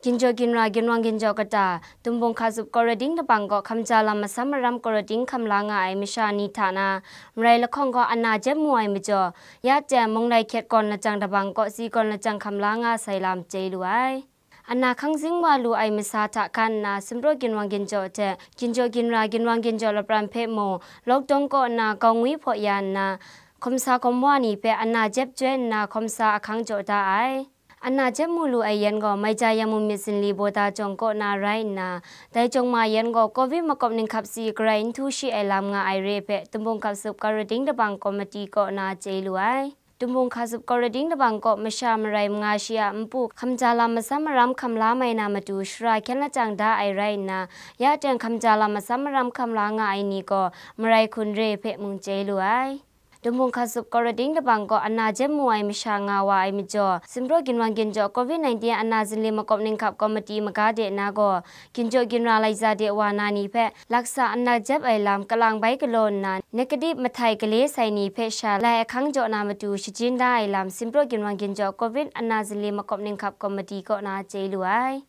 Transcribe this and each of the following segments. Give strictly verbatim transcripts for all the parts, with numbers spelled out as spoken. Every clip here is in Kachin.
Ginjaw ginra ginwang ginjaw kata, Tumbung hka zup kawra ding dabang kaw hkamja lam masam maram kawra ding hkam la nga ai masha ni hta na, marai lahkawng gaw ana jep mu ai majaw, ya teng mung lai hkyet kawn lajang dabang kaw si kawn lajang hkam la nga sai lam chye lu ai. Ana hkang zing wa lu ai masa hta hkan nna, sumpraw ginwang ginjaw hte ginjaw ginra ginwang ginjaw lapran hpe mung, lockdown kaw na gaw ngwi hpaw ya nna, hkawmsa hkawm wa ni hpe ana jep joi nna hkawmsa ahkang jaw da ai. Ana jep mu lu ai yan gaw Maija Yamu myit zinli Bawda jawng kaw na rai nna, dai jawng ma yan gaw covid makawp ninghkap si garai n htu shi ai lam nga ai re hpe Tumbung hka zup kawra ding dabang komiti kaw na chye lu ai. Tumbung hka zup kawra ding dabang kaw masha marai manga shi a npu hkamja lam masam maram hkam la mai na matu shara hkyen lajang da ai rai nna, ya teng hkamja lam masam maram hkam la nga ai ni gaw marai hkun re hpe mung chye lu ai. Tumbung hka zup kawra ding dabang kaw ana jep mu ai masha nga wa ai majaw, sumpraw ginwang ginjaw covid nineteen ana zinli makawp ninghkap komiti maga de na gaw, ginjaw ginra lai za de wa na ni hpe laksa ana jep ai lam kalang bai galaw nna, negative mahtai gale sai ni hpe sha lai ahkang jaw na matu shajin da ai lam sumpraw ginwang ginjaw covid ana zinli makawp ninghkap komiti kaw na chye lu ai.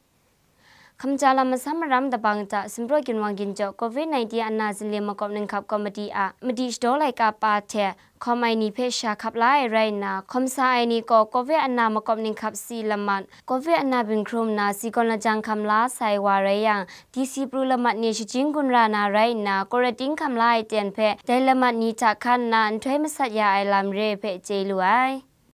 Hkamja lam masam maram dabang hta sumpraw ginwang ginjaw covid nineteen ana zinli makawp ninghkap komiti a madi shadaw laika pa hte hkawm ai ni hpe sha hkap la ai rai nna, hkawmsa ai ni gaw covid ana makawp ninghkap si lamat, covid ana bing hkrum nna si gawn lajang hkam la sai wa rai yang, D C pru lamat ni shajin gun ra na rai nna, kawra ding hkam la ai ten hpe dai lamat ni hta hkan nna nhtoi masat ya ai lam re hpe chye lu ai.